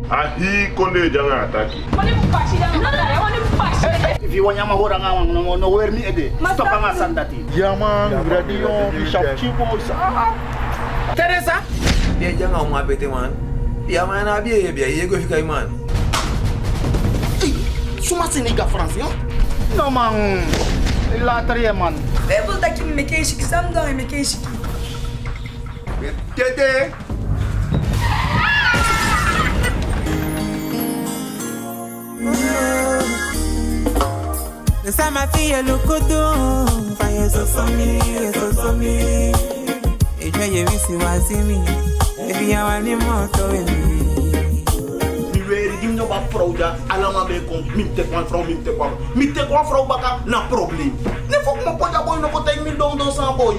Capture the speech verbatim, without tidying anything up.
A hii kondee de anga a taki. Mani pasi dan no no mani pasi. Efu yu wani a man hori anga a man, no, no weri mi ede. Stop anga a sani dati. Ya man, yu ready, yo, yu sabi typo, sa. Teresa. Bia, yu anga a uman bete man. Ya man, na bia, bia, yu e go fika yu man. Ei, suma seni yu gi a Fransi, yo? No man, later ye man. Bibel taki mi meke yu siki, san mi du anga yu meke yu siki? Tete. Sama fi ye lukudu, fa ye soso mi, ye soso mi. Ejo ye wisi wasi mi, ebi ya wani moto we mi. Mi weri, gi mi no wan frow dya, ala man ben kon, mi teki wan frow, mi teki wan, mi teki wan frow baka, na problem. Ne foki mi o poti a boi, no kon taigi mi don don san a boi.